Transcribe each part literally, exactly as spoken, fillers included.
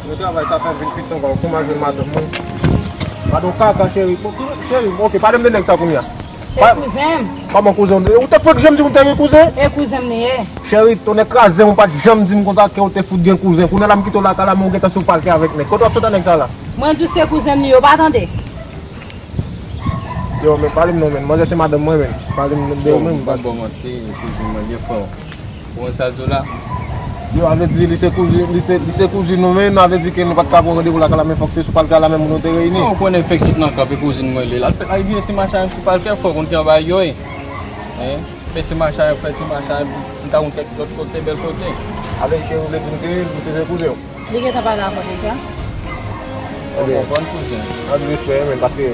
Yo travay sa fè vin pis ankò, kouman jwenn madanm mwen? Madanm kaka, cheri. Bon, cheri, ok, pale m de nèg sa kounye a. E kouzen m. Kòman kouzen w? Ou te fèk janm di m ou te gen kouzen? E kouzen m li ye. Cheri, tonnè kraze m, ou pa t janm di m konsa ke ou te fout gen kouzen. Kounye a la m kite w lakay la, men ou gentan sou palkè avèk nèg. Kote w ap sot a nèg sa la? Mwen di w se kouzen m li ye, ou pa tande? Yo, men pale m non, men. Manzè se madanm mwen, men. Pale m de ou menm, m pa. Bon, bon, manti, kouzin mwen, byen fò. Ou konn sa l di w la? Yo, a vle di li se kouzin, li se, li se kouzin nou, men a vle di ke nou pa t ka pran randevou lakay la, men fòk se sou palkè la menm pou nou te reyini. Non, ou konnen fèk sot nan kanpe kouzin mwen li. L al fè, al vire ti machay sou palkè, fò konn ki anba yo ye. Hein? Fè ti machay, fè ti machay, m ta konn kèk lòt kote, bèl kote. A vle di cheri, ou vle di m ke misye se kouzen w? Li gentan pale avè w deja? Ebyen, bon, bon kouzen. Ann respè, men, paske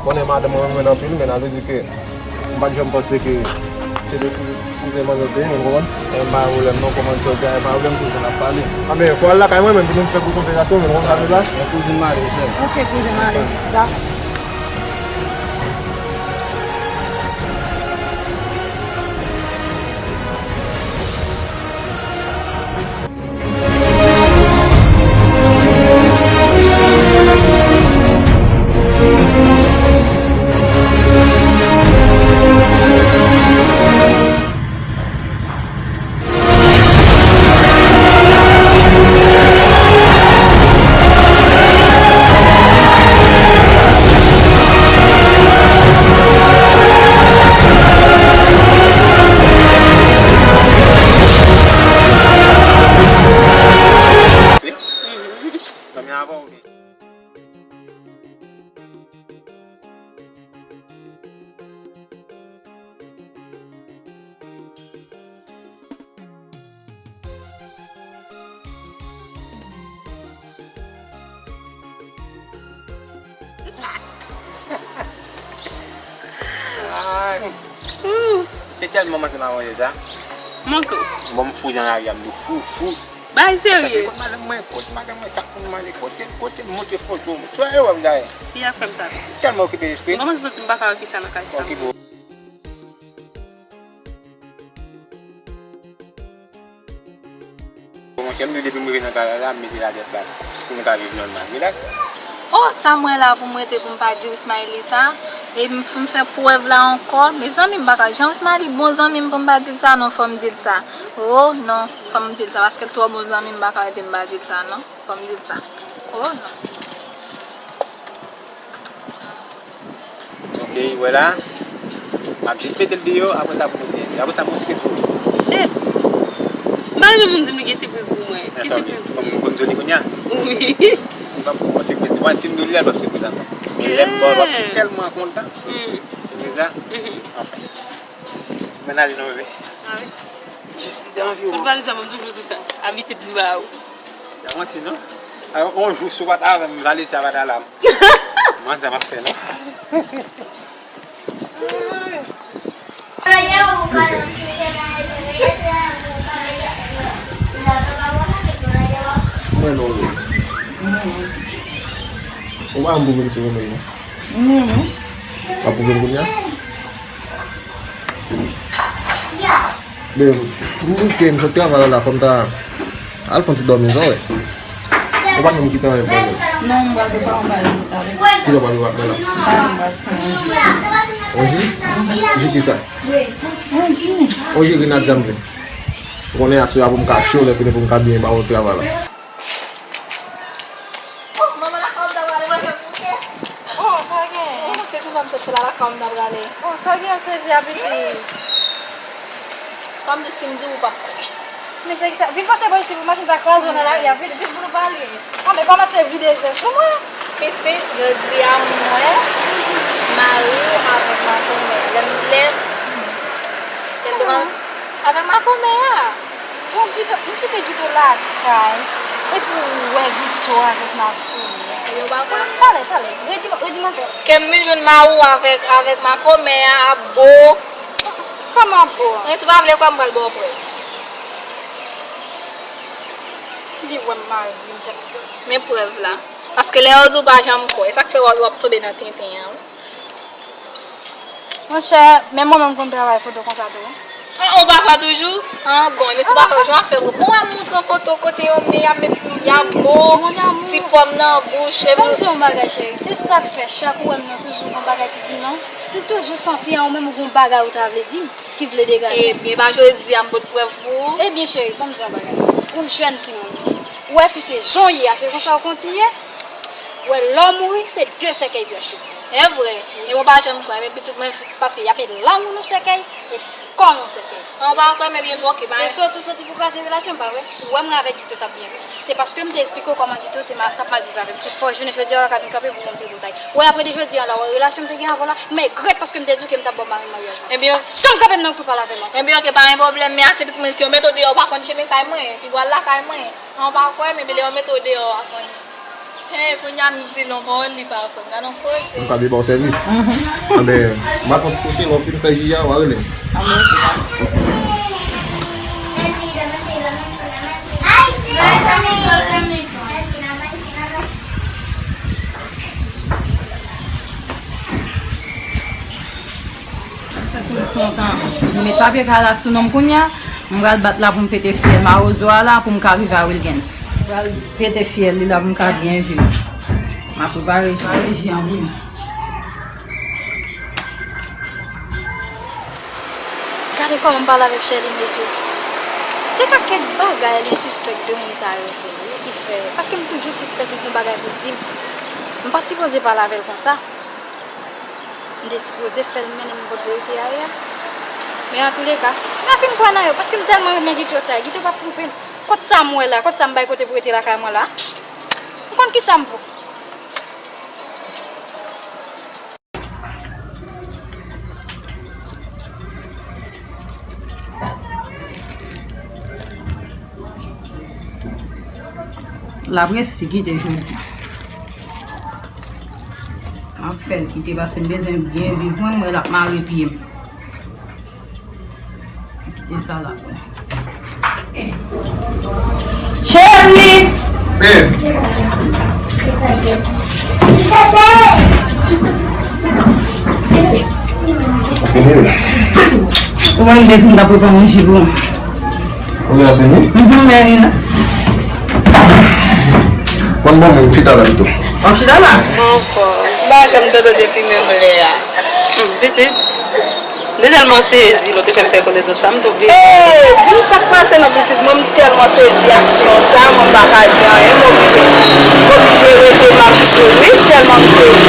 konnen madanm mwen renmen anpil, men a vle di ke m pa t janm panse ke se de kou-, kouzen manzè te ye, ou konprann? E pa pwoblèm non, kòman sa w di a, e pa pwoblèm kouzen, n ap pale. Anben, fò w al lakay mwen menm pou nou fè pou konvèsasyon, men ou konprann sa m di la? E kouzin mari, chè. Ok, kouzin mari. Dakò. Ay. Te tèlman manke m a manje sa. Manke w. Bon, m fou jan lari a, m di fou, fou. Bay serye. Kote madanm mwen, kote madanm mwen, sa pou m manje, kote, kote m montre foto m. Swa e wè m dayè. Ki a fè m sa pitit? Tèlman okipe lespri. M kòmanse santi m pa ka wè fi sa nan kay sa. Okipe w. Bon, monchè, m di depi m rive nan kay la, la, m mete ladrèt la. Pou nou ka viv nòmal. Wi, dakò. Oh, sa m wè la pou m rete pou m pa di Wismaëlie sa. E m, m fè prèv la ankò. Mezanmi, m pa ka jan Wismaëlie bon zanmi m pou m pa di l sa, non, fò m di l sa. Oh, non, fò m di l sa, paske l twò bon zanmi m, m pa ka rete m pa di l sa, non. Fò m di l sa. Oh, non. Ok, wè la. M ap jis mete l deyò, apre sa pou nou te. Apre sa, pou sipriz pou ou. Shit! M pa renmen moun di m li gen sipriz pou mwen. Ki sipriz? Pou m, pou m jwenn li kounye a? Wi. M p ap pou sipriz. Mwen, si m di w li la, l p ap sipriz ankò. Men lè m ba w, w ap tèlman kontan. Sipriz la. Anfen. Men ale non, bebe. A wi. Jis li te anvi w. Tout valiz la, mwen toujou di sa. Abitid li ba ou. Pa manti, non. A, yon jou, si w pa t avè m, valiz sa pa t al la. Manzè m ap fè, non. Mwen non, non. Ou pa m pou vin sou mwen, non. Ou pa pou vin kounye a? Men, m bouke, m sot travay la, fò m ta al fè yon ti dòmi, sa w wè. Ou pa janm kite anyen pou mwen. Non, m pral prepare yon bagay pou m ta ale. Kilè w pral prepare la? Talè m pral fè yon ji. Yon ji? Ji kisa? Yon ji. Yon ji grenadya m vle. Ou konnen aswè a pou m ka cho, lè fini pou m ka byen ba w travay la. Oh, manman, lakay w m ta prale, mwen fè bouke. Oh, sa gen? Oh, mwen sezi nan m sot fè la, lakay w m ta prale. Oh, sa gen, sezi a piti. Kòm di si m di w, ou p ap kwè. Men se ki sa, vin pase bò isit pou machin ta kraze w nan lari a, vin, vin pou nou pale. Ah, men kòmanse vide zen sou mwen. Pitit, jodi a mwen marye avèk makomè. Lè m, lè, lè m te Avèk makomè a. Bon, Guito, m kite Guito lakay. Epi ou wè Guito avèk makomè. Yo pa kwè. Talè, talè. Redi, redi m ankò. Kè m vin jwenn mari w avèk, avèk makomè a, ap bo. Kòman ap bo? Mwen, si w pa vle kwè, m pral ba w prèv. Li wè m mari m tèt. Men prèv la. Paske lè yo di w pa janm kwè, sa k fè w ap tonbe nan tenten an, wi. Monchè, menm mwen menm konn travay foto konsa tou. Ou pa kwè toujou? An bon, ebyen si w pa kwè, jan w ap fè pou mwen, m montre w foto kote yon men y ap met ti yamo, ti pòm nan bouch, epi. Ban m di w yon bagay, cheri. Se sa k fè, chak ou wè m nan toujou gon bagay pou di m non. M toujou santi an ou menm ou gon bagay ou ta vle di m, ki vle degaje. Ebyen, e pa jodi a m pot prèv pou ou. Ebyen, cheri, ban m di w yon bagay. Ou jèn timoun. Ou wè si se jan w ye a, se konsa w kontinye. Ou wè, lè w mouri, se de sèkèy byen cho. E vre. E mwen pa janm kwè, men pitit mwen, paske y ap met lang ou nan sèkèy, e kò w nan sèkèy. An, ou pa kwè, men byen, oke, ba. Se soti, ou soti pou kraze relasyon, pa vre? Ou wè mwen avèk Gito t ap byen, wi. Se paske m te esplike w kòman Gito te mal, t ap mal viv avè m. Se fò jounen jodi a, w ka vin kanpe pou montre detay. Ou wè, apre de jodi a la, ou wè relasyon m te gen avè w la, m regrèt paske m te di w ke m t ap ba w mari maryaj mwen. Ebyen, pa janm kanpe m nan kou pale avè m ankò. Ebyen, oke, pa gen pwoblèm, men ase pitit mwen, si yo mete w deyò, ou pa konn chemen kay mwen, pi w al lakay mwen. An, ou pa kwè, men lè yo mete w deyò, ou pa konn. Hey, kounye a m di l yon pawòl, li pa konn. Gade yon koze. M ka vin ba w sèvis. Anben, m ap fè yon ti kote, lè w fin fè ji a, w a rele m. Sa se yon kontan. M met papye kay la sou non m kounye a. M pral bat la pou m pete fyèl mawozo a la pou m ka rive a Wilgens. M pral pete fyèl li la pou m ka byen viv. M ap prepare, prepare ji an pou li. Gade kòman m pale avèk Sherline, mesye. Se pa kèk bagay li sispèk de moun sa yo fè, wi, ki fè. Paske m toujou sispèk li gen bagay pou di m. M pa t sipoze pale avè l konsa. M te sipoze fè l mennen m kot verite a ye a. Men antouleka, m pa fin kwè nan yo, paske m tèlman renmen Gito sa, Gito p ap twonpe m. Kot sa m wè la, kot sa m bay kote pou rete lakay mwen la? M konn kisa m vo. L ap resi kite jodi. M ap fè l kite paske m bezwen byen viv mwen, m wè l ap mare pye m. Kite sa la. Cheri! Ou wè m te di m t ap prepare yon ji pou ou. Ou gen fini? Mhm, men li la. Konn bon, men chita la pito. W ap chita la? Ankò. M pa janm tande depi menm lè a. Hmm, pitit. M te tèlman sezi lè w te fè m fè konezans sa, m te oblije. Ee, di m sa k pase non pitit mwen, m tèlman sezi aksyon sa, mwen m pa ka di anyen, m oblije, m oblije rete m ap souri, tèlman m sezi.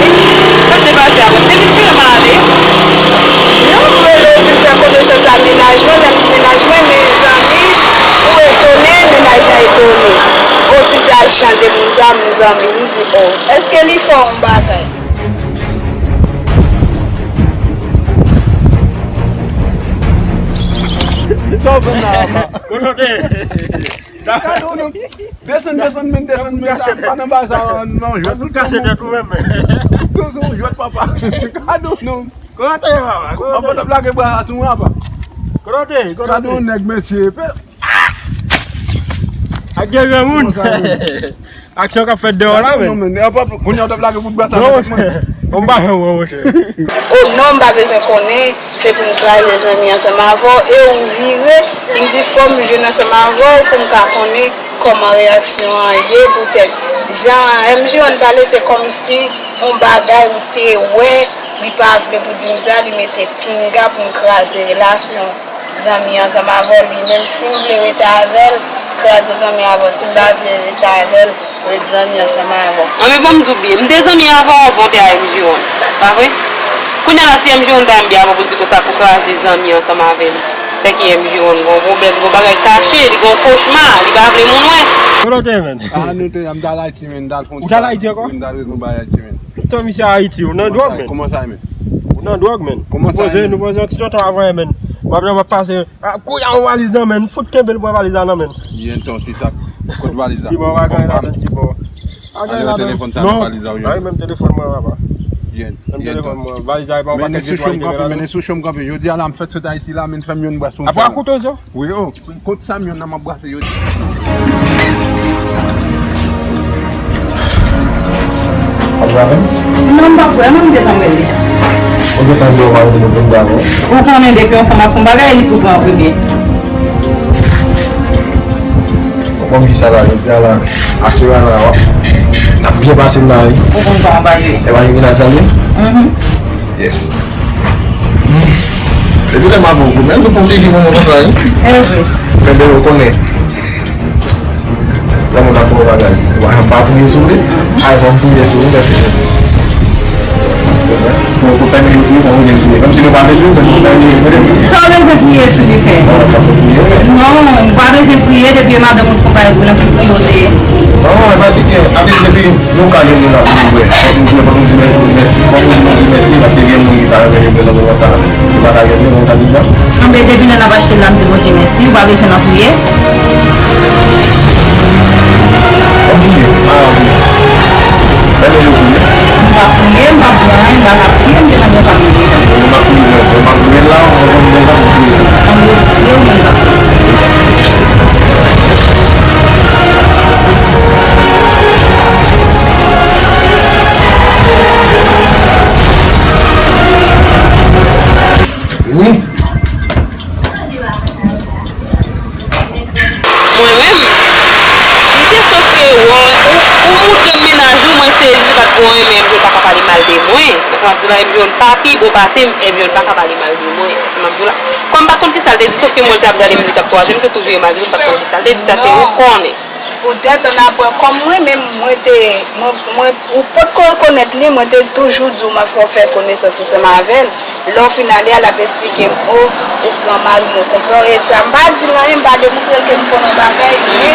Sa k te pase avè m? Pitit, kite m ale. Non, m rele w vin fè konesans a mennaj mwen, lè m di mennaj mwen, mezanmi, ou etone, mennaj la etone. O, si se a jan de moun sa, mezanmi, m di, o, èske li fè yon bagay? Sa w fè la, apa? Kote w te? Gade w non. Desann, desann, men desann, men sa. Pa nan bagay sa, non, jwèt. Ou kase tèt ou menm. Tout se yon jwèt, papa. Gade w non. Kote w te, papa? Kote w te? Apa t ap lage bra sou mwen, apa? Kote w te? Kote w te? Gade yon nèg, mesye. Ak de granmoun. Aksyon k ap fèt deyò la, men. Non, men, e pa kounye a w t ap lage kout bra sa nan tèt mwen. Non, m pa janm wè w, monchè. O non, m pa bezwen konnen, se pou m kraze zanmi ansanm avè w, e ou vire, m di fò m jwenn ansanm avè w pou m ka konnen kòman reyaksyon an ye, poutèt jan M J One pale, se kòmsi yon bagay ou te wè, li pa vle pou di m sa, li mete pinga pou m kraze relasyon. Zanmi ansanm avè w, li menm, si m vle rete avè l, kraze zanmi avè w. Si m pa vle rete avè l, ret zanmi ansanm avè w. Anben, ban m di w byen, m te zanmi avè w avan w te a M J One, pa vre? Kounye a la, si M J One ta renmen byen avè w pou di konsa pou kraze zanmi ansanm avè m, sèke M J One gon pwoblèm, gon bagay kache, li gon kochma, li pa vle moun wè. Kote w te, menn? A, nou te, m t al Ayiti, menn, m t al fè yon ti bagay. Ou t al Ayiti ankò? Wi, m t al rezoud bagay Ayiti, menn. Tout tan misye Ayiti, ou nan dwòg, menn. Kòman sa ye, menn? Ou nan dwòg, menn. Kòman sa ye, menn? Ou poze nou poze yon ti tonton avan, menn. M ap, m ap pase. A, kou y a yon valiz nan men, fout kenbe l pran valiz la nan men. Yen ton, se sa. Kot valiz la? Ki bò, pa gen ladan, ki bò. Pa gen ladan. Telefòn sa nan valiz la, wi. Non, pa gen menm telefòn mwen, papa. Yen, menm telefòn mwen. Valiz la, e pa yon pakèt netwaye ki gen ladan. Mennen sou cho m kanpe. Jodi a la, m fèt sot Ayiti la, men fè m yon bwè sou yon. Apa w a koute w zo? Wi, o. Kot sa m jwenn nan m ap brase yo di. Ap bwè avè m? Non, m p ap bwè, non, m deja bwè deja. Ou gentan di w pa renmen moun vin ba non. Ou konnen depi yon fanm ap fè yon bagay, li pou pran an premye. Bon, m di sa la, jodi a la, aswè a la, w ap, n ap byen pase n la, wi. Ou konn kòman bagay ye. E pa yon menaj sa li? Mhm. Yes. Hmm. Depi lè m ap goumen, tout yon ti fi bonbon konsa, wi. E vre. Men depi w konnen. Lè moun ap fè yon bagay, ou pa janm pa priye sou li. Ay, fò m priye sou li, lè fini. Bon, pou fè nou priye, fò nou gen priye. Menm si nou pa bezwen, men nou fè priye, nou gen priye. Sa w bezwen priye sou li fè? Non, pa bezwen priye, men. Non, ou pa bezwen priye, depi e madanm ou t konpayi pou l, anpil priye w te ye. Non, e pa di byen. Ap di depi nou ka gen moun ap priye, fò nou priye, fò nou di mèsi, fò nou di Bondye mèsi, paske gen moun ki ta renmen yo gen nan moman sa a. Ou pa ka gen li, ou ta di jan. Anben, depi lè n ap achte l la, m di Bondye mèsi, ou pa bezwen nan priye. Ou priye? Ah, wi. Lè nou yo priye? M pa priye, m pa priye, m pa ka priye, m te nan men pa priye. Ou pa priye, ou pa priye la, ou pa priye la, ou priye. Anben, ou priye, ou pa priye. Wi. Mwen menm, li te panse, wè, ou, ou montre m mennaj ou, mwen se li, li pa t konn renmen M J, li pa ka pale mal de mwen. Nan sans la, M J pa pi bon pase m, M J pa ka pale mal de mwen. Sa m ap di w la. Kòm m pa t konn kisa l te di, sòf ke mwen l te ap gade m, li t ap kwaze m, se tou vire m al di l, m pa t konn kisa l te di, sa se ou konnen. Poutèt annapre, kòm mwen menm, mwen te, mwen, mwen, ou potko rekonèt li, mwen te toujou di w m ap fè w fè konesans ansanm avè l. Lè w fin ale a, l ap eksplike m, o, ou pran mari m, ou konpè w, e sa, m pa di l anyen, m pa demontre l ke m konnen yon bagay, men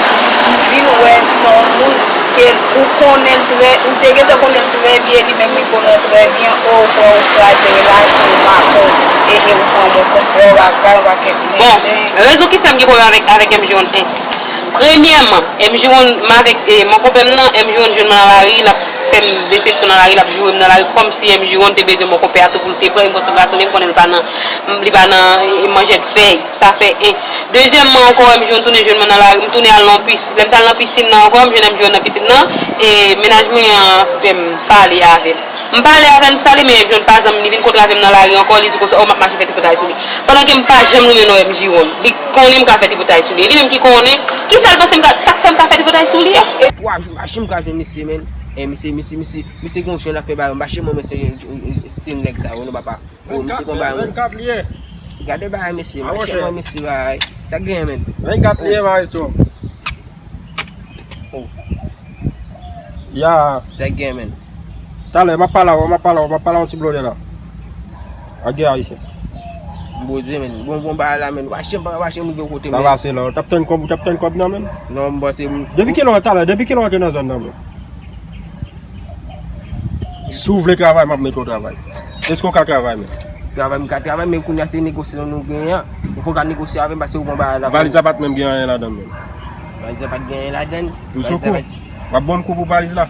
vin wè se yon moun ke ou konnen l trè, ou te gentan konnen l trè byen, li menm li konnen w trè byen, o, ou pran, ou kraze relasyon m avè w, e, e ou pran m, ou konpè w, bagay, yon pakèt nèg. Bon, rezon ki fè m gen pwoblèm avèk, avèk M J One, en. Premyèman, M J One, m avèk, e, mon konpè m nan, M J One jwenn mwen nan lari, l ap fè m desepsyon nan lari, l ap joure m nan lari, kòmsi M J One te bezwen mon konpè a tou pou l te pran yon konsantrasyon, men m konnen l pa nan, li pa nan, e, manjèt fèy. Sa fè en. Dezyèmman ankò, M J One tounen jwenn mwen nan lari, m tounen al nan pis-, lè m t al nan pisin nan ankò, m jwenn M J One nan pisin nan, e, mennaj mwen an fè m pale avè l. M pale avè l, m salye, men M J One pa janm, li vin kontre avè m nan lari ankò, li di konsa, o, m ap mache fè tripotay sou li. Pandan ke m pa janm renmen non M J One. Li konnen m ka fè tripotay sou li. E li menm ki konnen, kisa l panse m ka, sa k fè m ka fè tripotay sou li a? E twa jou mache, m ka jwenn misye, men. E misye, misye, misye, misye gon jan l ap fè bagay, m pa janm renmen se, se, se stil nèg sa yo, non, papa. O, misye gon bagay. Vennkat li ye. Gade bagay, mesye, mache mwen, mesye, bagay. Sa k genyen, men? Vennkat li ye, maestro. O. Ya. Sa k genyen, men? Talè, m ap pale avè w, m ap pale avè w, m ap pale avè w, ti blodè la. Ak gen ayisyen. M poze, men. Bon, bon, bagay la, men. Wache m, wache m, rive kote, men. Sa pase la, w t ap tann kòb, w t ap tann kòb nan, men. Non, m panse m. Depi kilè w talè, depi kilè w antre nan zòn nan, men? Si w vle travay, m ap mete w travay. Èske w ka travay, men? Travay, m ka travay, men kounye a se negosyasyon nou genyen an. Fò w ka negosye avè m, paske ou pran bagay la. Valiz la pa t menm gen anyen ladan l, menm. Valiz la pa t gen anyen ladan l. Ou sou kou? W ap ban m kou pou valiz la?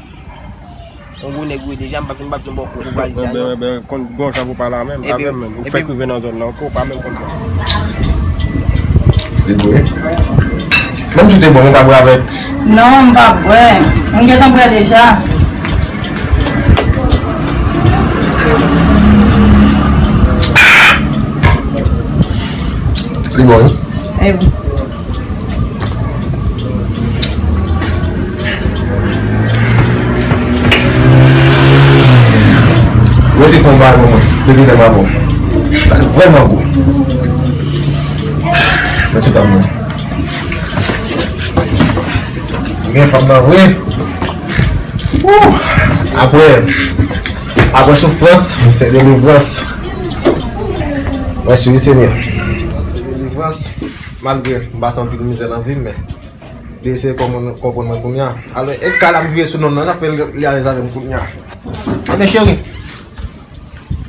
Yon gwo nèg ou ye deja, m p ap, m p ap janm ba w kou pou valiz la, non. Enben, enben, konn gon jan pou pale avè m, avè m menm. Ou fèk rive nan zòn nan ankò, ou pa menm konn sa. Li bwè. Menm si w te bwè, ou pa bwè avè l. Non, m pa bwè. M gentan bwè deja. Li bon, wi. E wi. Mwen se fon bagay pou mwen. Depi lè m avè w. Sa vrèman gou. Mwen se pa mwen. Gen fanm nan vre. Wouh! Apre, apre soufrans, se delivrans. Mèsi wi Senyè. Se delivrans. Malgre m pase anpil mizè nan vi m, men li eseye konprann, konprann mwen kounye a. Alò, e kay la m vire sou nonm nan, sa fè li alèz avè m kounye a. Anben cheri,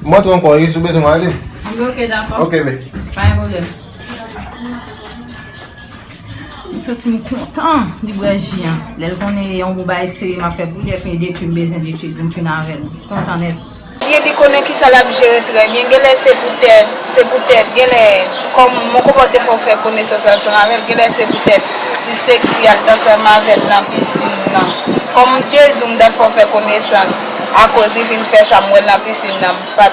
montre ankò, wi, si w bezwen m ale. Anben, ok, dakò. Ok, men. Pa gen pwoblèm. M santi m kontan li bwè ji an. Lè l konnen yon bon bagay serye m ap fè pou li, lè fini detwi m bezwen detwi l pou m fin avè l. Kontan nèt. Li, li konnen kisa l ap jere trè byen. Genlè se poutèt, se poutèt, genlè, kòm mon konpè te fè w fè konesans ansanm avè l, genlè se poutèt ti sèks li al ansanm avè l nan pisin nan. Kòm m te di w m t ap fè w fè konesans, akoz li vin fè sa m wè l nan pisin nan, m pa t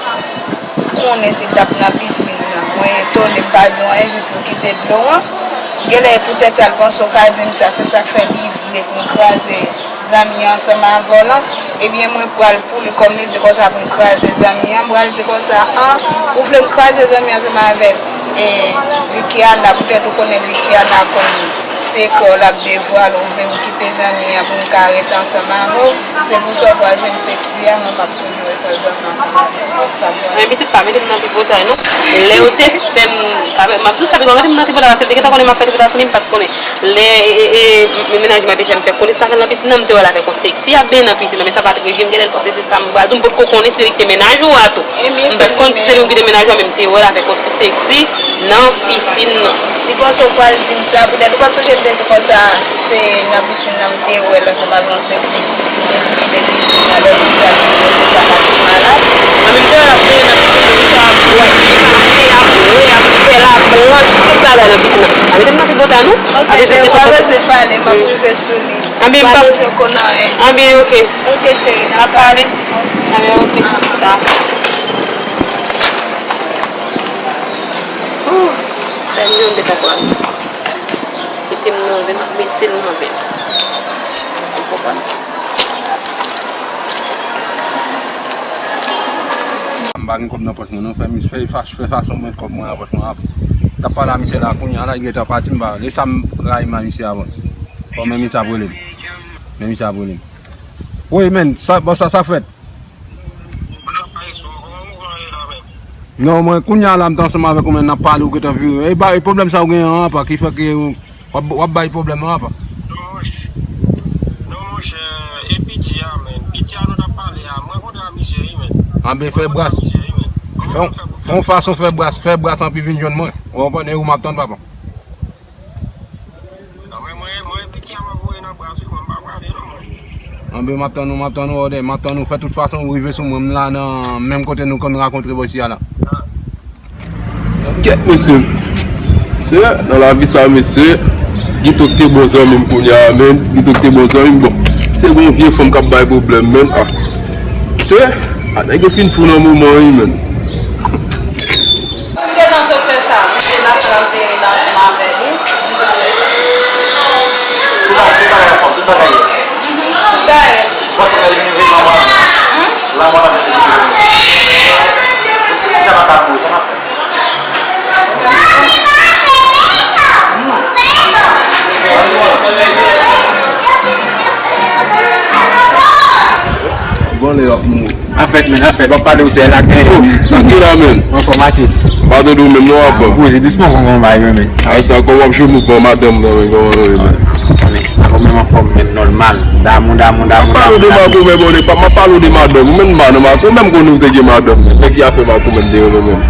Konnen si t ap nan pisin nan. Mwen etone, m pa di w anyen, jis m kite dlo an. Genlè e poutèt sa l panse w ka di m sa, se sa k fè li vle pou m kraze zanmi an ansanm avè w lan. Ebyen, mwen pral pou li, kòm li di konsa pou m kraze zanmi an, m pral di konsa, an, ou vle m kraze zanmi an ansanm avè e Vikiana, poutèt ou konnen Vikiana konn sekrè w l ap devwale, ou vle m kite zanmi an pou m ka rete ansanm avè w. Se pou sa w pral jwenn seksi a, mwen p ap toujou ret wè zanmi ansanm avè w. Sa pral. Men pitit pa mete m nan tripotay non. Lè yo te fè m, m ap jis ka pi mete m nan tripotay, paske l te gentan konnen m ap fè tripotay sou li, m pa t konnen. Lè e, e, e, mennaj mwen te fè m fè konesans avè l nan pisin nan, m te wè l avèk yon seksi ap benyen nan pisin nan, men sa pa t rive m, genlè l panse se sa m pral di w, m potko konnen se li ki te mennaj ou a tou. M pa t konn si se li menm ki te mennaj ou a, men m te wè l avèk yon ti seksi nan pisin nan. Li panse w pral di m sa, poutèt ou pa t sonje m te di konsa, se nan pisin nan m te wè l ansanm avèk yon seksi. Epi li te di pisin nan, lè l di sa, li di konsa l ap malad. Nan mitan, ap benyen nan pisin nan, li pa ap bwè, li ap manje, ap bwè, ap fè lapranch, tout bagay nan pisin nan. Pa mete m nan tripotay non. Ok, cheri, pa bezwen pale, m ap rive sou li. Anben, m pap. Pa bezwen konn anyen. Anben, ok. Ok, cheri, n ap pale. Anben, ok. Ooh, sa m di w m te konprann. Kite m nan zen, mete l nan zen. M konprann. M pa gen kòb nan pòch mwen non, fè, fè, fè fason mwen kòb mwen nan pòch mwen apre. M t ap pale a misye la, kounye a la, li gentan pati, m pa, lè sa m rayi m a misye avan. Bon, men misye ap rele m. Men misye ap rele m. Wi, men, sa, bon, sa, sa fèt. Non, mwen, kounye a la, m t ansanm avèk ou, men n ap pale, ou gentan vire. E ba, e pwoblèm sa ou genyen an, apa, ki fè ke w ap, w ap bay pwoblèm an, apa? Non, monchè, non, monchè, e piti a, men. Piti a nou t ap pale a, m rankontre a misye, wi, men. Anben, fè bras. Fè, fè yon fason, fè bras, fè bras anpi vin jwenn mwen. Ou konprann? E ou m ap tann, papa. Anben, m ap tann ou, m ap tann ou, Odè, m ap tann ou, fè tout fason ou rive sou mwen, m la nan menm kote nou konn rakontre bò isi a la. Kèt, mesye. Mesye, nan lavi sa, mesye, Gito ki te bon zanmi m kounye a, men, Gito ki te bon zanmi m, bon, se gon vye fanm k ap bay pwoblèm, men, ah. Mesye, a nèg yo fin fou nan moman, wi, men. M te nan sòt fè sa, mesye, n ap pral te la ansanm avè li. Tout bagay, tout bagay ansanm, tout bagay. Mhm, tout bagay. Bon, se lè li vin vin lanmò. Hmm? Lanmò nan vin vin. Mesye, sa pa ka mouri, sa pa fè. Bon, lè y ap mouri. Afèt, men, afèt, w ap pale w sè la, gen. Oh, sa k gen la, men? Anfòm, atis. M pa tande w menm non, apa. Poze dousman, konn konn bay, men. Ay, sa, kòman w ap jwenn ou pran madanm nan, men, kòman w ye, men? Anfòm, men, anfòm, men, nòmal. Damou, damou, damou, damou. M ap pale w de makomè, bon, m ap pale w de madanm. Ou menm madanm, makomè, m konnen ou te gen madanm. Nèg ki afè makomè, m te renmen menm.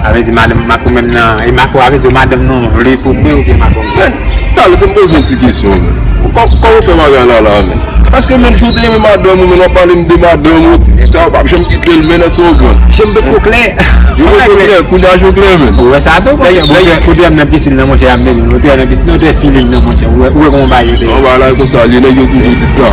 Sa vle di madanm, makomè m nan, e mako, sa vle di madanm nan vle pou mwen oubyen makomè? Men, talè, m poze yon ti kesyon, men. Kò-, kòman w fè bagay la, la, men? Paske, men, si w te renmen madanm ou, men, w ap pale m de madanm ou, ti fi sa, w p ap janm kite l, men, èske w konprann? Je m poko klè. Je m poko klè, kounye a je klè, men. Ou wè sa tou, monchè, monchè, kote m nan pisin nan, monchè, a m menm, monchè, nan pisin nan, te fini nan, monchè. Ou wè, ou wè kòman bagay yo te ye. An, bagay la, e konsa l ye, nèg yo toujou di sa.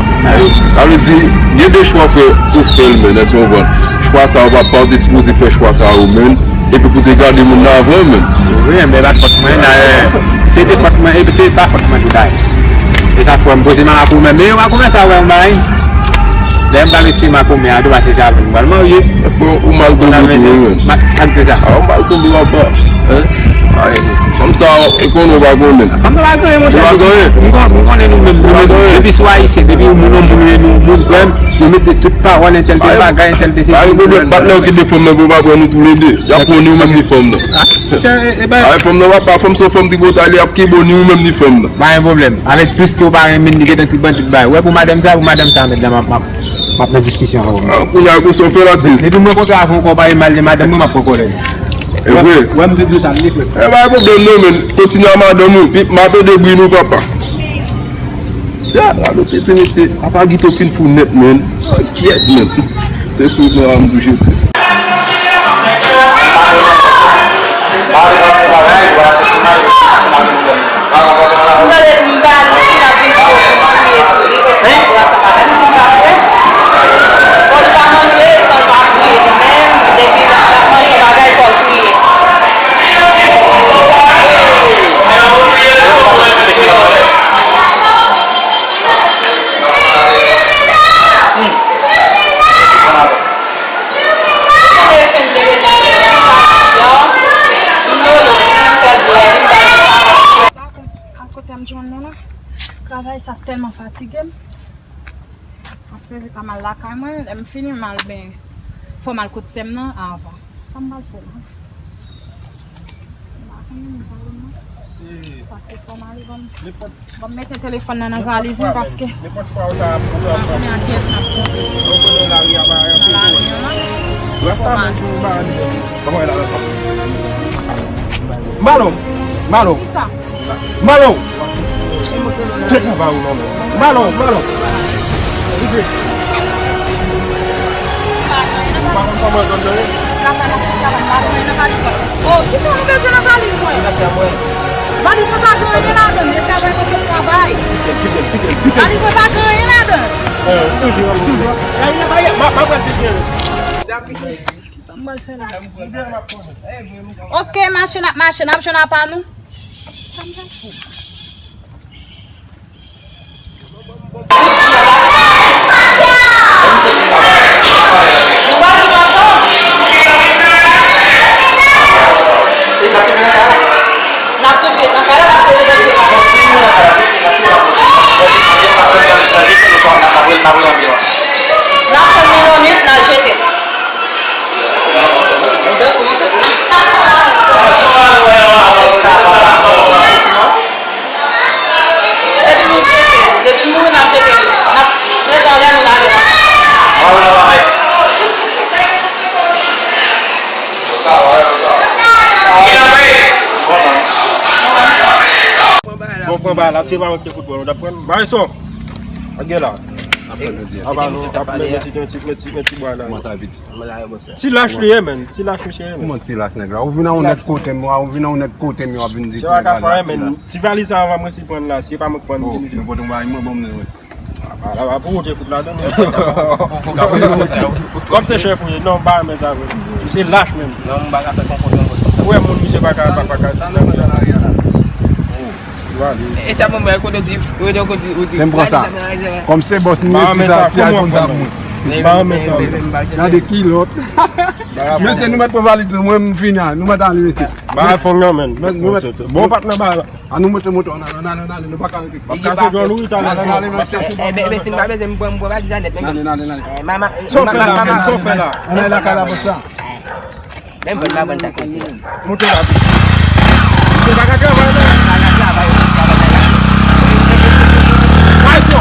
Sa vle di, gen de chwa, frè, ou fè l, men, èske w konprann? Chwa sa, w pa, pa w te sipoze fè chwa sa, ou, men. Epi pou te gade moun nan avan, men. Wi, men pa t fòt mwen, dayè, se te fòt mwen, epi se pa fòt mwen tou, dayè. E sa fè m poze makomè, men makomè sa wè yon bagay. Lè m pral retire makomè a, tou pa chèche avè m, m pral marye. Fò ou mal tonbe tou, wi, men. Ak de sa. A, ou mal tonbe, papa. Hein? Ay, fanm sa, e konnen ou pa konnen. Fanm nan pa gen anyen, monchè. Ou pa gen anyen? M kon-, m konnen nou menm, nou menm. Depi sou Ayisyen, depi yon moun, yon moun, yon moun, frè m, yo mete tout pawòl, entèl te bagay, entèl te sesi. Pa gen pwoblèm, patnè w ki de fanm nan, pou pa pran nou toulede. Y ap pran nou menm ni fanm nan. Ay, fanm nan, papa, fanm se yon fanm tripotay, li ap kenbe w ni ou menm ni fanm nan. Pa gen pwoblèm. Avèk plis ke w pa renmen l, li gentan tripotay tout bagay. Ou wè pou madanm sa, pou madanm sa, mèt la, m ap, m ap, m ap nan diskisyon avè w. A, kounye a, konsa w fè la, atis. Depi m rankontre avè w, w pale mal de madanm mwen, m ap pran kòlè. E vre? Wè m di w sa, m di frè. E pa gen pwoblèm non, men. Kontinye a madanm ou, pi m ap ede bri nou, papa. Sa, la nou tete, mesye. Papa Gito fin fou nèt, men. Kyèt, men. Se sou nou a m touche tou. Jwenn mwen la. Travay sa tèlman fatige m. Apre, m ka m al lakay mwen, lè m fini, m al ben, fò m al kot sè m nan avan. Sa m pral fè la? M pa konnen, m pa konnen. Paske fò m ale, ban m, ban m mete telefòn nan nan valiz mwen, paske m pa konnen a kiyès m ap twonpe nan lari an la. Fò m ale. Malo, Malo. Kisa? Malo! Tèt la ba ou non, men. Malo, Malo! Rive. Ou pa konn kòman zòn nan ye? Oh, kisa nou bezwen nan valiz mwen? Valiz mwen pa gen anyen ladan l, e travay mwen se travay. Valiz mwen pa gen anyen ladan l. Ok, mache n ap mache, n ap jwenn apa nou. Sa m pral fè? N ap toujou ret nan kay la paske nou bezwen. N ap tann yon minit, n al jete. Depi nou jete, depi nou mouri, n ap jete. N ap jete anlè nou lage. Bon, pran bagay la, se pa mwen ki te fout bò, nou t ap pran. Bay son. Ak gen la. Apa nou, ap mete ti, ti, ti, ti, ti bwa la. Ti lach li ye, men. Ti lach misye ye, men. Kòman ti lach nèg la? Ou vin a yon nèg kote m, ou vin a yon nèg kote m, w ap vin di ti lach la. Ti valiz sa anvan mwen si pran la, si e pa mwen k pran li. Nenpòt yon bagay mwen ban m nan, wi. Apa la, apa ou te fout ladan, men. Kòm se chèf ou ye, non, m pa renmen sa, vre. Misye lach, menm. Non, m pa ka fè konpòtman konsa. Ou wè moun, misye pa ka, pa, pa ka. E sa mwen mwen kote di, ou di, ou di. Se m pran sa. Kòm se bòs nou ye, ti sa, ti iPhone sa pou mwen. Gade kilòt. Mesye, nou mèt pran valiz nou, mwen m fini a. Nou mèt ale, mesye. Ba iPhone nan, men. Bon patnè ba la. An nou monte moto, an ale, an ale, an ale, nou pa ka rete. M ap kase djòl ou wi talè. An ale, mesye. Mesye, m pa bezwen, m pran, m pran valiz la nèt, men. An ale, an ale, an ale. Sa w fè la, men? Sa w fè la? An ale lakay la pou sa. Menm vòt la bann ta kote. Monte la. Se pa ka travay non. Pa ka travay, pa ka travay. Ay, so,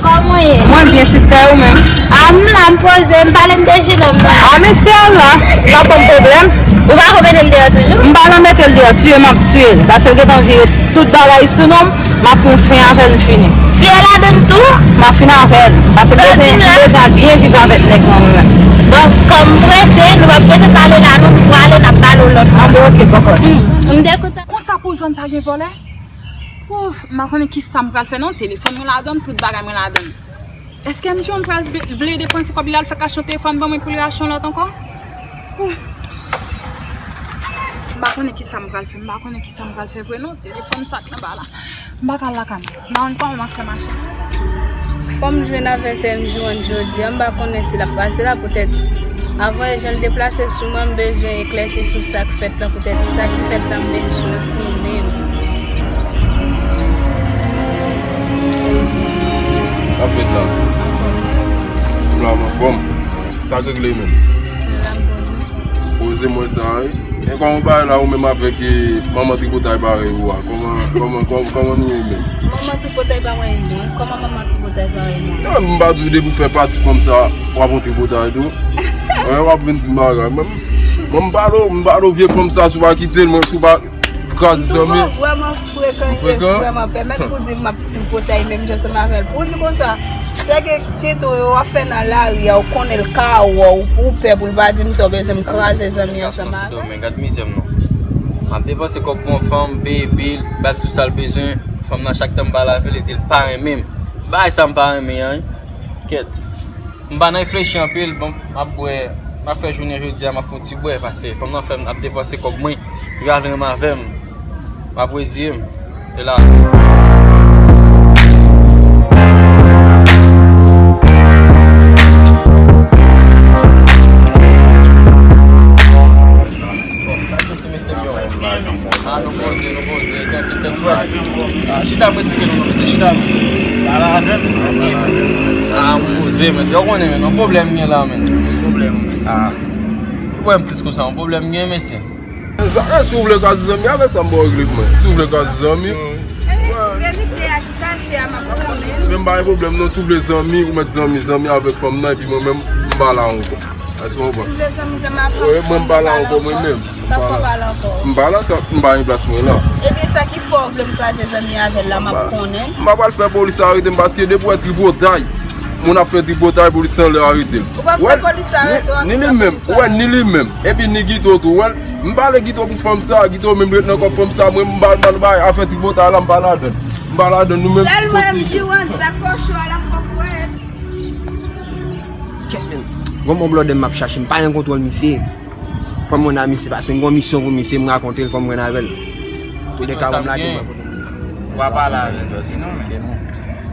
kòman w ye? Mwen byen, sista, ou menm? A, m la, m poze, m pale m de jilè m la. A, mesye a la, l ap ban m pwoblèm. Ou pa ko mete l deyò toujou? M pa nan mete l deyò, tiye m ap tiye l. Paske l gentan vire tout bagay sou non m. M ap pran fen avè l, m fini. Tiye ladan l tou? M ap fin avè l. Paske m bezwen, m bezwen al byen viv avèk nèg nan mwen. Donk, kòm m prese, nou p ap rete pale la, non, nou prale, n ap pale w lòt fwa. Anben, oke, bòkò. M te kontan. Konsa pou zòn sa gen vòlè? Ouf, m pa konnen kisa m pral fè, non. Telefòn mwen ladan l, tout bagay mwen ladan l. Èske M J O pral vle depanse kòb li al fè kach yon telefòn ban mwen pou li achte yon lòt ankò? Ouf. M pa konnen kisa m pral fè, m pa konnen kisa m pral fè vre non. Telefòn sa k anba la. M pa ka al lakay mwen. M pa konn kòman m ap fè mache. Fò m jwenn avèk M J O jodi a, m pa konnen si l ap pase la poutèt avan jan l deplase sou mwen, m bezwen eklèsi sou sa k fèt la poutèt sa ki fèt la, m bezwen konnen. Sa fèt la. Ou la, m anfòm. Sa k regle menm? Poze mwen sa, wi. E kòman w bay la ou menm avèk, e, manman tripotay parèy ou a? Kòman, kòman, kòman, kòman nou ye menm? Manman tripotay pa mwen menm. Kòman manman tripotay parèy mwen? Non, m pa di w depi w fè pati fanm sa, w ap yon tripotay tou. Wè, w ap vin di m bagay. Mwen, mwen, m pale w, m pale w vye fanm sa, si w pa kite l, mwen, si w pa kraze zanmi. Ou vrèman frekan, li vrèman pèmèt pou di m ap tripotay menm jan ansanm avè l. Pou di konsa, se ke kento yo w ap fè nan lari a, ou konnen l ka wè w, ou pè pou l pa di m sa, ou bezwen m kraze zanmi ansanm avè l. Men gad mizè m non. M ap depanse kòb pou yon fanm, peye bil, ba l tout sa l bezwen. Fanm nan chak tan m pale avè l, li di l pa renmen m. Bagay sa m pa renmen an, wi. Kèt. M pa nan reflechi anpil, bon, m ap bwè, m ap fè jounen jodi a, m ap fè yon ti bwè, paske fanm nan fè m ap depanse kòb mwen, li pa vle renmen avè m, m ap reziye m, e la. Bon, sa k yon ti mesye m yo. Ah, nou poze, nou poze, kenbe tèt frè. Ah, chita pou esplike nou, non, mesye, chita. Pale avè m, zanmi. Ah, m poze, men. Yo konnen, men, yon pwoblèm gen la, men. Pwoblèm. Ah. Ou wè m tris konsa, yon pwoblèm gen, mesye. Sa, e, si w vle ka di zanmi avèk sa, m ba w regle pou mwen. Si w vle ka di zanmi. E, se verite a ki kache a, m ap konnen. Men m pa gen pwoblèm, non, si w vle zanmi, ou mèt zanmi, zanmi avèk fanm nan, epi mwen menm, m pa la ankò. Èske w konprann? Wi, mwen m pa la ankò mwen menm. Sa fò pale ankò. M pa la, sa, m pa gen plas mwen la. Ebyen sa ki fè w vle m kraze zanmi avè l la, m ap konnen. M pa pral fè polis arete m paske depi w wè tripotay, moun ap fè tripotay, polis anlè arete l. Ou pa fè polis arete w, ni li menm, ou wè, ni li menm. Epi ni Gito tou, wè. M pale Gito pou fanm sa, Gito menm ret nan kò fanm sa, mwen m pa, m pa, m pa afè tripotay la, m pa ladann. M pa ladann, nou menm. Sèlman M J One, sa k fè w cho a la, fò kwè. Kèt, men. Gon bon blòdè m ap chache, m pa gen kontwòl misye. Fò m wè nan misye, paske m gon misyon pou misye, m rakonte l, fò m wè avè l. Tou de ka, m lage mwen kote m ye. Ou pa pale avè l, se non, men.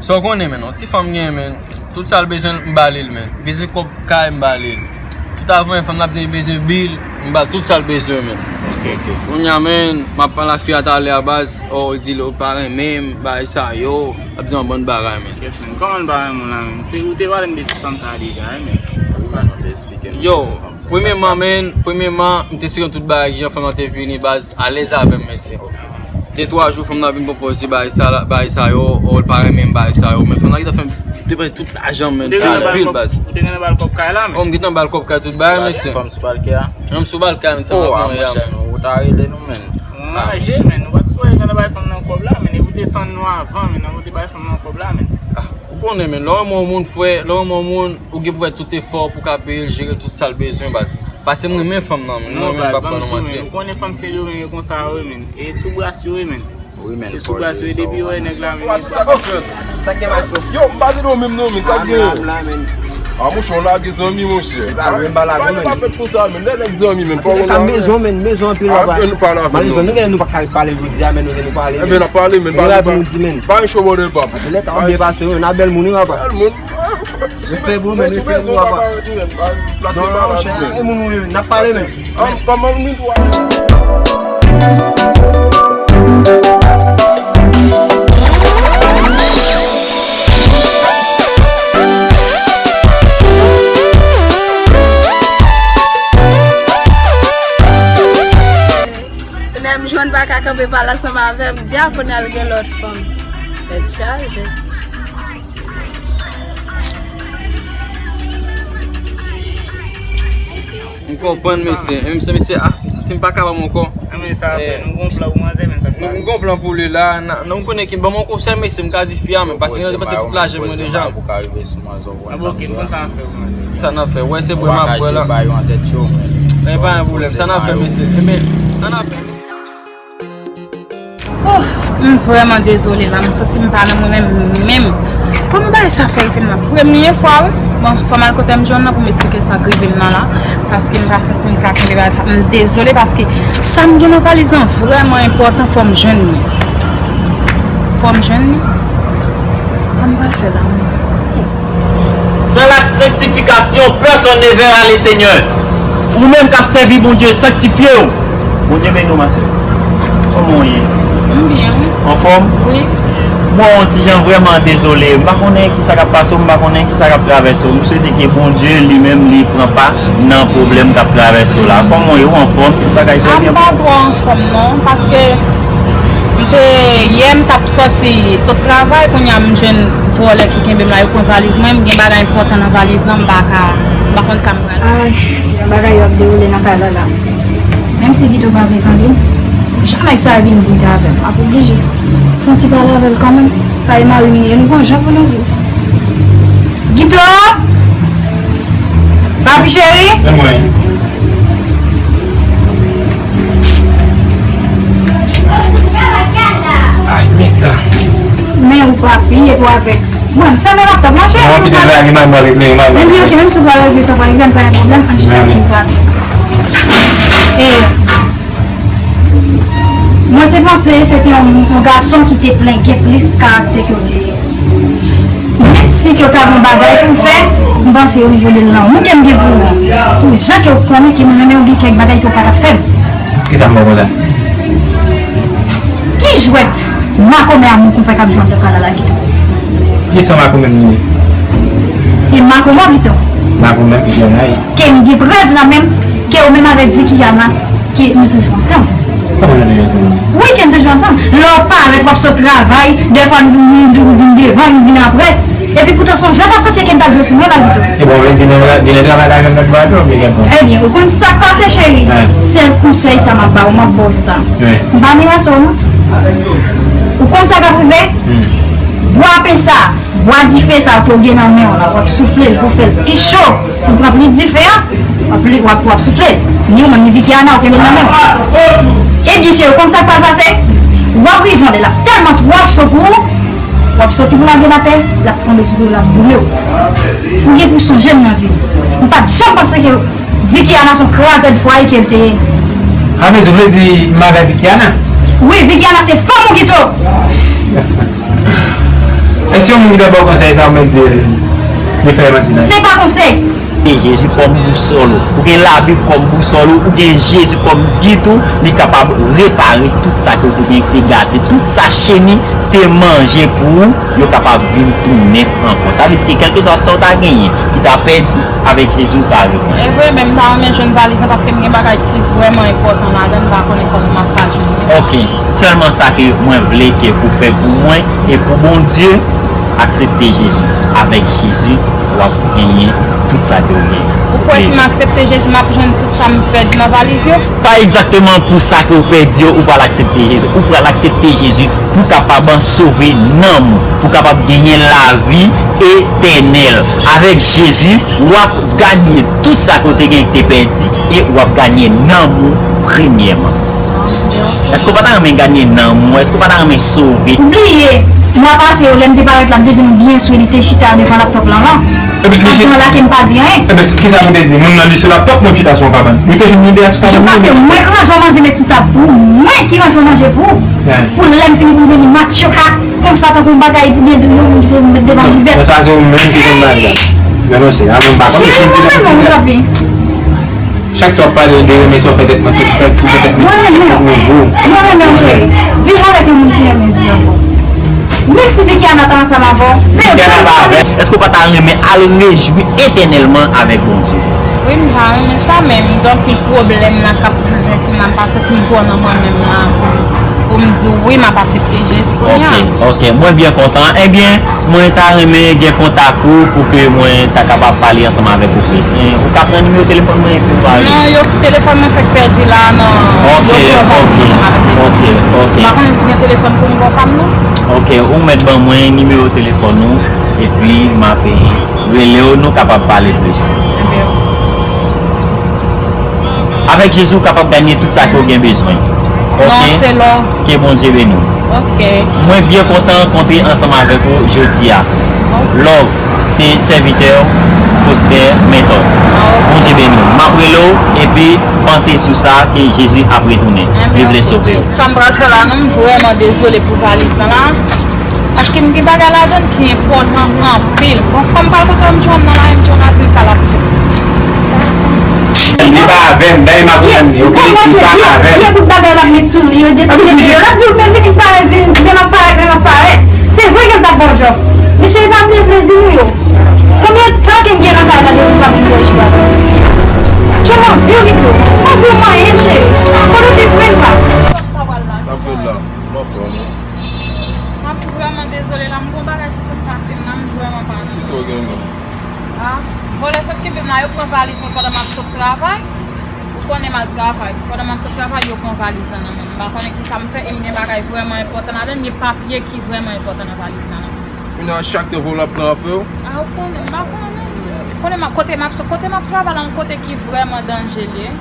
Sa w konnen, men, yon ti fanm gen, men, tout sa l bezwen, m ba li l, men. Bezwen kòb kay, m ba li l. Tout avan, fanm nan ap di l bezwen bil, m ba l tout sa l bezwen, men. Ok, ok. Kounye a, men, m ap pale a fi a talè a baz, oh, li di l pa renmen m, bagay sa yo. Ap di yon bann bagay, men. Kèt, men. Kòman l pa renmen w la, men? Se ou te pale m de ti fanm sa a deja, wi, men. Ou pa nou te esplike m. Yo, premyèman, men, premyèman, m te esplike w tout bagay, kijan fanm nan te vini, baz, alèz avè m, mesye. De twa jou, fanm nan vin pwopoze bagay sa la, bagay sa yo, oh, l pa renmen m, bagay sa yo. Men fanm nan gentan fè m depanse tout lajan m, men, pil, pil, baz. Ou te gentan ba l kòb kay la, men? Oh, m gentan ba l kòb kay tout bagay, mesye. Fanm sou balkè a? Fanm sou balkè a, men, sa va pran yam. Ou ta rele nou, men. Ou anraje, men. Ou pa t sipoze gentan bay fanm nan kòb la, men. Epi ou te tann nou avan, men, ou te bay fanm nan kòb la, men. Ah, ou konnen, men, lè w renmen yon moun, frè, lè w renmen yon moun, ou gen pou fè tout efò pou w ka peye l, jere l, tout sa l bezwen, baz. Paske m renmen fanm nan, men. Non, baz, ban m di w, men, ou konnen fanm Sendomeng yo konsa yo ye, men. E sou bras yo ye, men. Wi, men. E sou bras yo ye, depi yo wè nèg la, men. Sa k gen, maestro? Yo, m pa tande w menm non, men sa k gen? A, monchè, w lage zanmi, monchè. E pa vre, m pa lage, men. Bagay pa fèt konsa, men. Lè nèg zanmi, men. Fò w lage. Mezon, men, mezon anpil, papa. Anpil nou pale avè nou. Malezon, nou gen nou pa ka pale jodi a, men nou gen nou pale, men. Ebyen, n ap pale, men. Bagay pou nou di, men. Bagay cho bòdè pa. Atè lè tan ap byen pase, wi, n a bèl moun, wi, papa. Bèl moun. Respè pou ou, men, respè pou ou, papa. Non, non, monchè, e moun ou ye, n ap pale, men. An, kòman nou dwa? Lè m jwenn pa ka kanpe pale ansanm avè m, dyakonal gen lòt fanm. Tèt chaje. M konprann, mesye. E menm si mesye, ah, m santi m pa kapab ankò. Anben, sa fè, nou gon plan pou manzè, men sa k pase. M gon plan pou li la. Nan, nan, ou konnen ki ban m yon konsèy, mesye, m ka di fi a, men paske m depanse tout lajan mwen deja. Sa n ap fè, wè, se bwè m ap bwè la. E pa yon pwoblèm. Sa n ap fè, mesye. Ebyen, sa n ap fè, mesye. Oh, m vrèman dezole la, m santi m pa nan mwen menm, menm. Kòm bagay sa fè rive m nan premye fwa, wi. Bon, fò m al kote M J One nan pou m esplike sa k rive m nan la, paske m pa santi m ka kenbe bagay sa. M dezole paske sa m gen nan valiz lan vrèman enpòtan, fò m jwenn li. Fò m jwenn li. Sa m pral fè la menm? Sans la sanctification, personne ne verra le Seigneur. Ou menm k ap sèvi Bondye, sanktifye w. Bondye beni w, ma sè. Kòman w ye? M byen, wi. Anfòm? Wi. Mwen yon ti jan vrèman dezole. M pa konnen ki sa k ap pase w, m pa konnen ki sa k ap travèse w. M swete ke Bondye li menm li pran pa nan pwoblèm k ap travèse w la. Kòman w ye? Ou anfòm? Tout bagay trè byen pou ou? A, m pa twò anfòm non, paske m te, yè m t ap sòti sot travay, kounye a m jwenn vòlè ki kenbe m la, yo pran valiz mwen, m gen bagay enpòtan nan valiz lan, m pa ka, m pa konn sa m pral fè. Ay, yon bagay yo ap dewoule nan kay la la. Menm si Gito pa vle tande m, jan nèg sa vin vit avè m, m ap oblije fè yon ti pale avè l kanmenm. Pale mari m ye, nou gon jan pou nou viv. Gito! Papi cheri? E mwen. Ay, men sa. Men ou papi, epi w avèk. Mwen, fèmen laptop lan, cheri. Non, kite la, li mal, mal, li mal, mal. Epi, ok, menm si w pral regle sa, w pral regle, pa gen pwoblèm, ann chita pou nou pale. E, mwen te panse se te yon, yon gason ki te plen gen plis karaktè ke w te ye. Menm si ke w ta gen yon bagay pou w fè, m panse o nivo de lanmou ke m gen pou ou an, pou jan ke w konnen ke m renmen w, gen kèk bagay ke w pa t ap fè m. Kisa m fè w konsa? Ki jwèt makomè a mon konpè k ap jwe anndan kanal la, Guito? Kisa makomè m ye? Se makomè, Guito. Makomè, Viviana ye. Ke m gen prèv la menm, ke ou menm avèk Vikiana, ke nou toujou ansanm. Kòman nou toujou ansanm? Wi, ke nou toujou ansanm. Lè w parèt, w ap sot travay, dèfwa nou, nou, nou vin devan, nou vin aprè. Epi poutan se yon jwèt asosye ke m t ap jwe sou mwen la, Guito. E bon, men vin nan, vin nan travay la, menm nan travay la, oubyen gen pran? Ebyen, ou konn sa k pase, cheri? Sèl konsèy sa m ap ba w, m ap ba w sa. M pa menase w non. Ou konn sa k ap rive? Bwa pen sa, bwa dife sa ke w gen nan men w la, w ap soufle l pou fè l pi cho, pou pran plis dife a, w ap, w ap, w ap soufle l. Ni ou menm, ni Vikiana, w kenbe l nan men w. Ebyen, cheri, ou konn sa k pral pase? W ap rive yon lè l ap tèlman twò cho pou ou, w ap soti pou lage l atè, l ap tonbe sou do w, l ap boule w. Ou gen pou sonje m nan vi m. M pa t janm panse ke Vikiana se yon krazèd fwaye ke l te ye. A, men ou vle di m avè Vikiana? Wi, Vikiana se fanm ou, Guito. Èske yon moun ki ta ba w konsèy sa, ou mèt di l, li fè manti la? Se pa konsèy. Gen Jezi kòm bousòl ou. Ou gen Labib kòm bousòl ou. Ou gen Jezi kòm gid ou. Li kapab repare tout sa ke ou te gen te gate. Tout sa cheni te manje pou ou, yo kapab vin tou nèf ankò. Sa vle di ke kèlkeswa sa w ta genyen, ki ta pèdi, avèk Jezi ou ka reprann. E vre, men m ta renmen jwenn valiz lan paske m gen bagay ki vrèman enpòtan ladan l, m pa konnen kòman m ap ka jwenn li. Ok, sèlman sa ke mwen vle ke ou fè pou mwen e pou Bondye, aksepte Jezi. Avèk Jezi, w ap genyen tout sa ke w vle. Ou kwè si m aksepte Jezi, m ap jwenn tout sa m pèdi nan valiz yo? Pa egzakteman pou sa ke w pèdi yo, ou pral aksepte Jezi. Ou pral aksepte Jezi pou kapab sove nanm ou, pou kapab genyen lavi etènèl. Avèk Jezi, w ap ganye tout sa ke w te gen ki te pèdi e w ap ganye nanm ou premyèman. Èske w pa ta renmen ganye nanm ou? Èske w pa ta renmen sove? Ou bliye, mwa pase yo, lè m te parèt la, m te jwenn byen sou li te chita devan laptòp lan la. Epi li se... Anvan la ke m pa di anyen. Epi kisa nou te di? Moun nan li se laptòp, mwen chita sou yon kabann. Nou te jwenn lide a sou kabann. Jou pase, mwen ki ranje w manje met sou tab pou ou. Mwen ki ranje w manje pou ou. Pou lè m fini pou m jwenn li matchoka konsa tankou yon bagay pou byen di yon moun ki te met devan m bèt. Sa se ou menm ki konn bagay la. Men non, se a mwen m pa konn si m te... Chak tan w ap pale de renmen sa w fè tèt mwen, fè, fè, fè tèt mwen, fè tèt mwen gwo. Mwen renmen w, cheri. Viv avèk yon moun ki renmen viv avè w. Menm si Vikiana ta ansanm avè w, se vre. Èske w pa ta renmen al rejwi etènèlman avèk Bondye? Wi, m ta renmen sa, men m gen anpil pwoblèm nan k ap toujou sou mwen, m pa santi m twò nan mwen menm la pou m di w wi, m ap aksepte Jezi kounye a. Ok, ok, mwen byen kontan. Ebyen, mwen ta renmen gen kontak ou pou ke mwen ta kapab pale ansanm avèk ou plis. Ou ka pran nimewo telefòn mwen epi ou pale. Non, yo, telefòn mwen fèk pèdi la nan... Ok, ok, ok, ok. M pa konnen si gen telefòn pou m ba w pa m non. Ok, ou mèt ban mwen nimewo telefòn ou, epi m ap rele w, nou kapab pale plis. Avèk Jezi, ou kapab ganye tout sa ke w gen bezwen. Ok? Non, se love. Ke Bondye beni w. Ok. Mwen byen kontan rankontre ansanm avèk ou jodi a. Ok. Love, se sèvitè w, Foster Mentor. Ah, ok. Bondye beni w. M ap rele w, epi panse sou sa ke Jezi ap retounen. Li vle sove w. Sa m pral fè la, non, m vrèman dezole pou valiz lan la. Paske m gen bagay ladan l ki enpòtan anpil. Bon, kòm m pral kontre M John nan la, M John a di m sa l ap fè. Li pa avè m, dayè m ap di li, ok? Li pa avè m. Gen bout bagay l ap met sou li, yo depi depi yo. L ap di w, men vini, parèt, vini, men m ap parèt, men m ap parèt. Se vre ke l t ap ba w jòf. Men cheri, pa bliye plezi nou yo. Konbyen tan ke m gen nan kay la depi m pa vin wè jou a? Jan m anvi w, Guito. M anvi w manyen m, cheri. Kote w te pran m pa? Sa fè la, m anfòm wi. M ap vrèman dezole la, m gon bagay ki sot pase m la, m vrèman pa nan. Kisa w gen menm? Ah, vòlè sot kenbe m la, yo pran valiz mwen pandan m ap sot travay. Ou konnen m al travay. Pandan m ap sot travay, yo pran valiz lan nan men m. M pa konnen kisa m fè, e m gen bagay vrèman enpòtan ladan l, gen papye ki vrèman enpòtan nan valiz lan nan men m. Kounye a, chak tan vòlè ap pran afè w? Ah, ou konnen, m pa konnen. Konnen m ap, kote m ap sot, kote m ap travay la, yon kote ki vrèman danje l ye.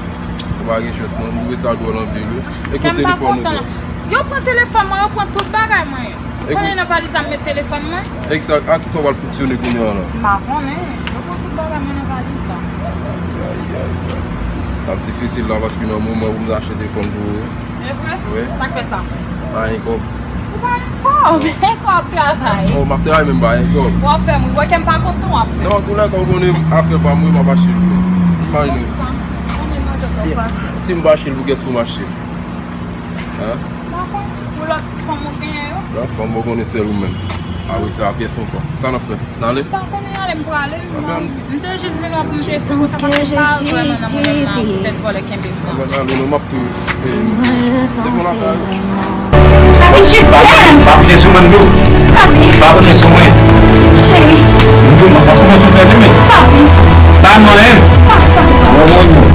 Ou pa gen chans non, m twouve sa dwòl anpil wi. E kot telefòn ou te? Yo pran telefòn mwen, yo pran tout bagay mwen. Ou konnen nan valiz la m met telefòn mwen? Egzak, a kisa w pral fonksyone kounye a la? M pa konnen. Yo pran tout bagay mwen nan valiz la. Ay, ay, ay. L ap difisil la paske nan moman pou m ta achte telefòn pou ou. E vre? Wi. Sa k fè sa? Pa gen kòb. Ou pa gen kòb? Gen kòb travay. Oh, m ap travay men m pa gen kòb. W ap fè m ri. Wè ke m pa kontan w ap fè. Non, toulèka ou konnen afè pa m wi, m ap achte l wi. Imajine w. Konn sa. Konbyen manje w pase? Si m pa achte l, pou kiyès pou m achte l? Hein? M pa Pou lòt fanm ou genyen yo? Lòt fanm ou konnen sèl ou menm. A wi, sa a pyès ankò. Sa n ap fè? N ale? M pa konnen ale, m prale. M te jis vin wè pou m te esplike w sa paske m pa vrèman nan moman m nan poutèt vòlè kenbe m nan. Anben n ale, non, m ap tou. Depi w lakay ou. Papi, je t'aime. Pa fè sou mwen dou. Papi. Pa fè sou mwen. Chéri. M di w, m ap fè sou fè demen. Papi. Pa mwen. Papi, pa fè sa.